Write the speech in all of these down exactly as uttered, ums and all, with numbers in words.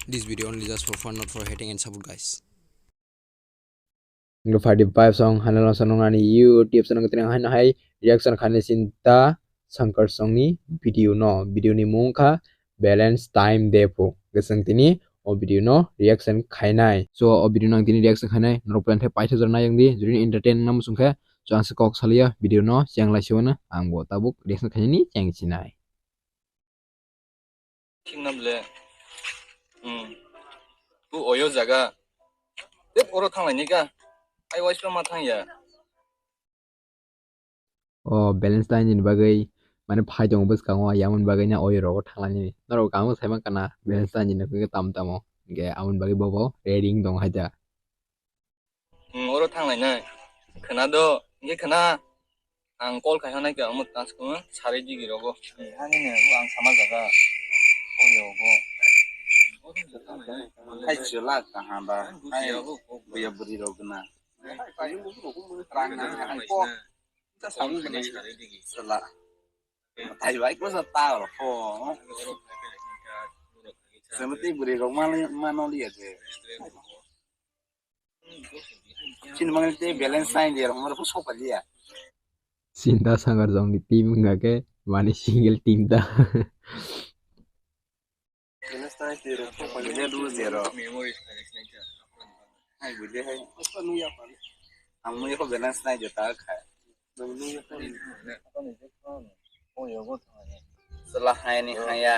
This video only just for fun, not for hating and support, guys. Nungkha forty-five song hanalo sonong ani YouTube channel kotini haino hai reaction khainai Sinta Shankar song ni video no, video ni mung kha Valentine Day phu. Gesang tini o video no reaction khainai. So o video no ang tini reaction khainai. Norok plan khe paithago jora nai ang di. Jodi entertain na musung khe. So ang se kok salia video no cheng lai siwano ang bo tabuk reaction khainani cheng sinai. Thik na ble. Hmm. Tu oyo jaga. Tep oro thang lai ni ka. Ai wais ma thang ya. O balance ta ni bagwi mane phai tongo bwskango, yamon bagwi na oyo rogo thang lai ni. Norok kamo sai man kana balance ta ni bagwi tam tamo. Ge amon bagwi bobo ready dong hai da. Hmm, oro thang lai nai. Khna do, ge khna. Ang call khai hanai ka amo task ko sari digi rogo. Ani ne ang sama jaga. Oyo go. Hai chula kaha ba. Hai buya buri rok na. Rang na hai ko. Sala. Tai bai ko sa ta ro ko. Semati buri rok mano liya je. Chini mangai te balance sign dia rong ko sopa dia. Sinta Shankar jong ni team wngkha khe mani single team ta. Balance sign dia rong sopa dia du zero. Hai bule hai. Ang mo ko balance sign dia ta kha. Chwla hai ni hai ya.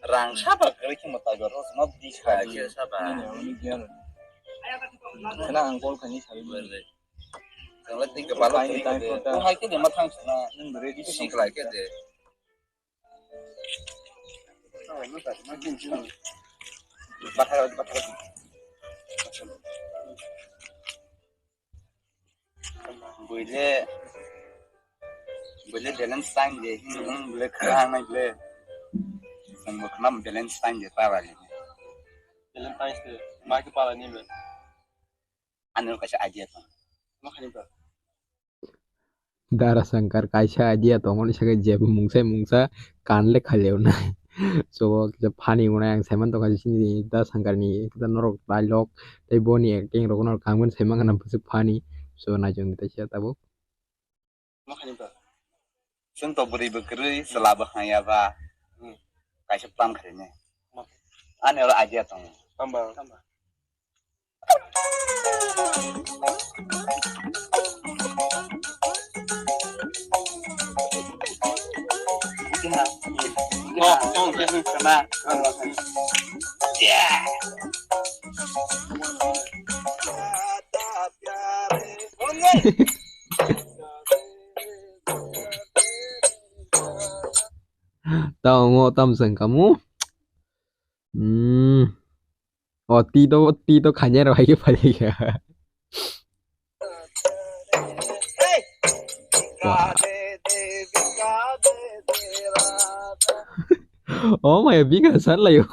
Rang saba kwrwi khe mwtai bar rok no di kha khe saba. Khna ang call khaini sabi. Chwla twi kwbalo kwrwi khe de. Tong hai khe de ma thang sina. Nung ready si khlai khe de. Bathara bathara. Buile, buile balance sign de, hmm, buile khara nai buile. Ang bo khna balance sign de para ni. Balance sign de, ma ke para ni be. Ano kaisa idea to. Ma khani ba. Dara Shankar kaisa idea tongmani sakhe jebo mungsa mungsa kan le khaleo nai. So kisa funny wngnai ang saiman tongkha sini Da Shankar ni kisa norok dialogue tei boni acting rok no kangmani saiman gana bwswk funny. So naichong di taisa tabuk. Ma khani ba. Chwng to bwrwi bw kwrwi chwla bw haya ba. Hmm. Kaisa plan khaini. Ma. Ani oro idea tongo. Tamba. Tamba. Tamo tam sengkamu. Hmm. O, tito, tito khanya ro hai ke phai ya. Wah. Oh my, big hasan lah yo.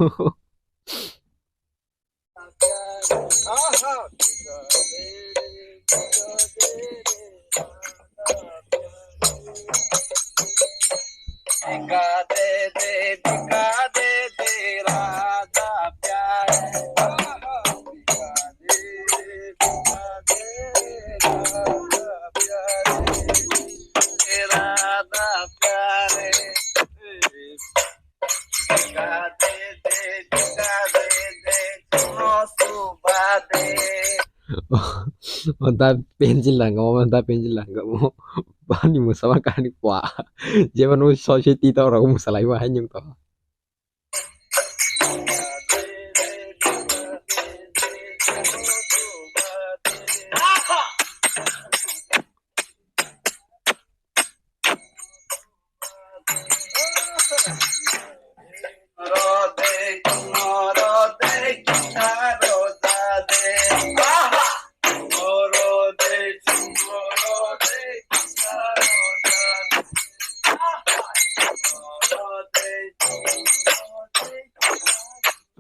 O da penjil langkamo, o da penjil langkamo. Bani mwsama kani kwa. Jeba nung soi soi tito rok mwsalai ma hai nung to.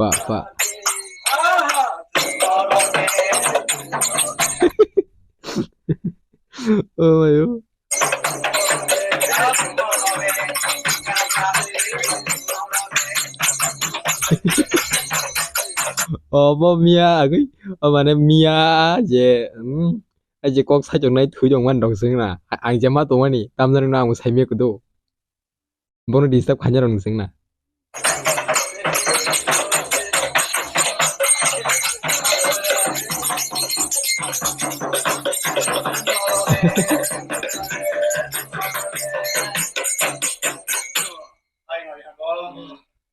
Pa, pa. Oh, ayo. Obo miya agwi, o mane miya je, hmm, ai je kok saichoknai thwi tongmani rok swngna. Ang je ma tongmani, tamjani no ang bo saimaya kudu. Bono disturb khaina rok swngna.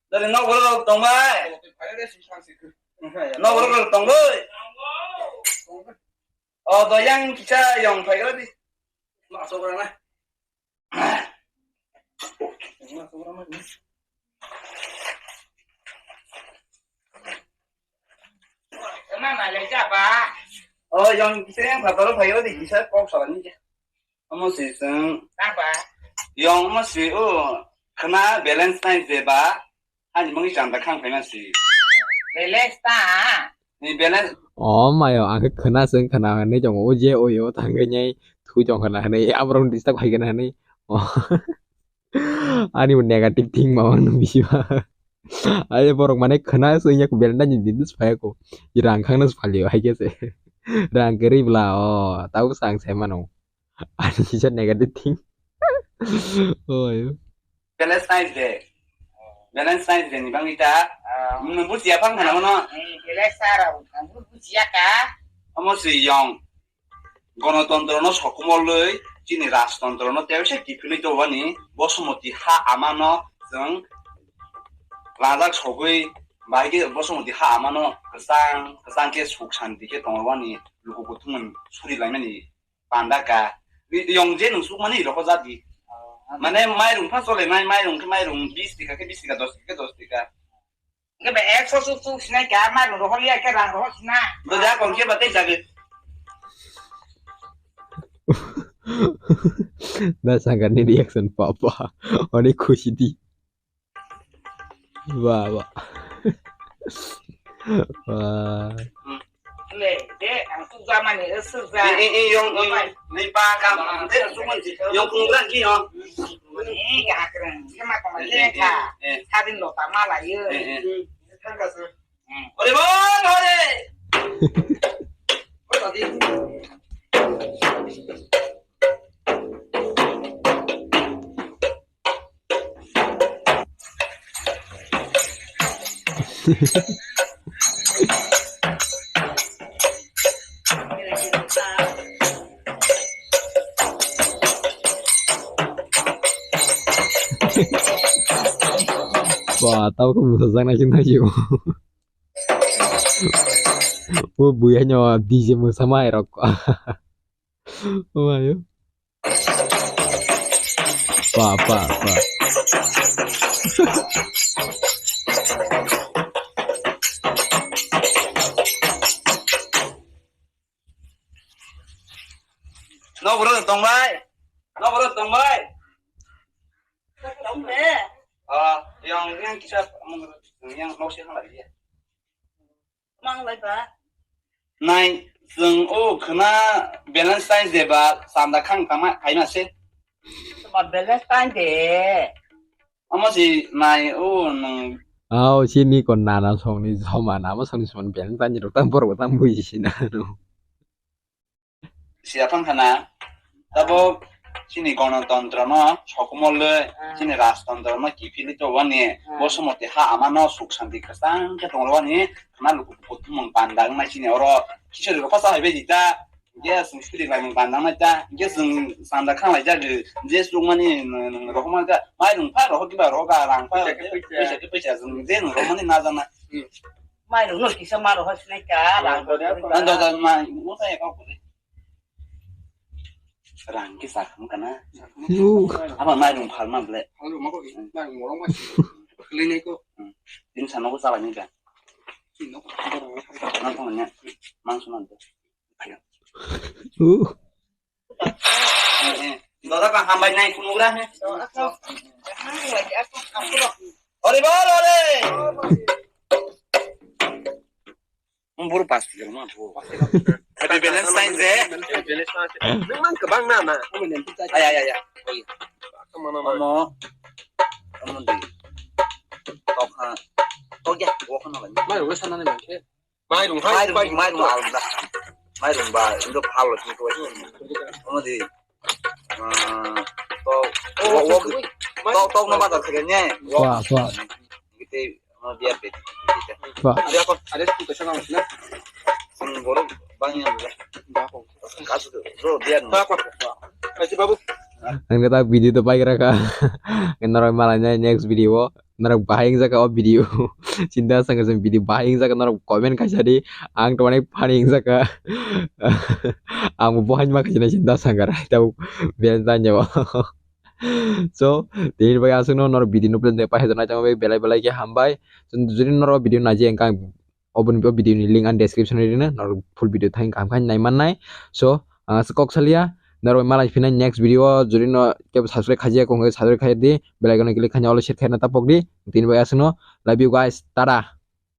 Dali nok borok rok tong bai. Nok borok rok tong bai. O do yang kisa yang phai gra di. Nok sok gra na. Nok sok gra na. Mama le ja ba. O yang kisa yang phataro phai gra di kisa kok salani. Omo si chwng. Tangba. Yong omo si o khna balance nai je ba. Ani mungwi chanda khang phaima si. Balance ta. Ni balance. O mayo ang khe khna chwng khna hinwi tongo o je o yo thangwi nai thui tong khna hinwi aborok disturb khai khna hinwi. O. Ani bo negative thing ma wng nung bisi ba. Ai borok mane khna chwng yak balance nai ni dis phai ko. Rang khang nas phalio hai khe se. Rang kwrwi bla o. Tau sang sai mano. Ani kisa negative thing. Oi. Valentine's Day. Valentine's Day ni bangwi ta. Ah. Nwng bujiya phang khana mano. Hmm, Valentine's Day rok ang bujiya ka. Omo si yong. Gonotontro no sokomolwi chini rajtontro no tebse kiphilwi tobani Bosomoti ha amano chwng rajak sogwi bahai khe Bosomoti ha amano kwchang kwchang khe suk santi khe tongwani luku kuthumung suri laimani. Panda ka. Yong je nung sukmani rokho jadi. Oh, mane mairung pha chole nai, mairung khe mairung bis tika khe bis tika, dos tika khe dos tika. Nge be ekso suk suk sinai ka, mairung rokho liya khe rang rokho sina. Do ja kon khe ba tei jagwi. Da sangani reaction papa. Oni khushi di. Ba, ba. Ba. Le, de, ang sukja mani, eh, sukja. Eh, eh, eh, yong, yong, ni pa kam, de, sukman ji, yong kung gran ji, yong. Ni, ya, keren, kema kama, eh, eh, ka. Eh, eh. Sabin lo, tama la, ye. Eh, eh. Hmm. Ore, bol, ore. Ba, tau khe mwsajak nai se nai se o. O bui haino D J mwsa mai rok. O ayo. Pa, pa, pa. No, bro, tong bai. No, bro, tong bai. Tong be. Ah, yang, yang kisa, yang no se halai dia. Mang lai ba. Nai, chwng o khwna balance time de ba, chanda khang tama khaima se. Tama balance time de. Omo si nai o nwng. Ao, sini kon nana songni joma, nama songni joma balance time rok tang borok tang bui sina no. Siya phang khana, tabo chini gonotontro no sokomol le, ah, chini rajtontro no kiphilwi tobani, ah, Bosomoti ha ama no suk santi kwchang khe tongwani, khna luku kuthumung panda wngnai chini oro, kisa rok kosa hai bai di ta, hingke chwng suri laimung panda wngnai ta, hingke chwng chanda khanglai jak, je chukmani, nwng, nwng rohormani ta, mairung pha rohor kiba rohor ka rang pha, paisa khe paisa, paisa khe paisa, chwng je nwng rohormani na jana. Hmm. Mairung no kisa ma rohor sinai ka, rang. Ang doda ma, mo ta ya kau kore. Rang kisa kham kana. Yo. Aba mairung phalma ble. Ang ruma ko, mairung morong ma. Khlai nai ko. Hmm. Din sana ko chala ni ka. Sino. Nang ko nya. Mang sunan to. Ayo. Uh. Eh, eh. Doda ka hambai nai kunugra he. Ore bol, ore. Buru pas tiga ma buru. Happy Valentine's Day. Nang mang kebang na na. Ay, ay, ay, ay. Omo. Omo di. Tok ha. Tok ya, wok na lagi. Mai wes na ni mang ke. Mairum, mairum, mairum, mairum, alda. Mairum ba, indo phalo sini ko. Omo di. Ah, to, wok, wok, to, to no bazar kaya ne. Wah, wah. Kita, oh, biar deh. Wah. Dia kok. Ada sepuluh sana, sana. Sing borok bang yang ada. Dah kok. Kasu tu, bro, biar. Dah kok. Kasih babu. Ang kata video tu pai kira ka. Norok malai next video. Norok bahai wngjakha o video. Chinta sangkha chwng video bahai wngjakha, norok comment kaisa di. Ang to onek funny wngjakha. Ang bo bahai ma khaina chinta sangkha rai tabuk belai tanya o. So, tini bai aswkno norok video no plan de pai hajana tamo belai belai khe hambai. Jodi norok video naji engkang oboni o video ni link ang description o rina, norok full video thang kaham khai nai mannai. So, ang aswk kok salia, norok malai phina next video o jodi no kebo subscribe khajiya kong subscribe khai di, bell icon click khai olo share khai na tapok di. Tini bai aswkno, love you guys, tata.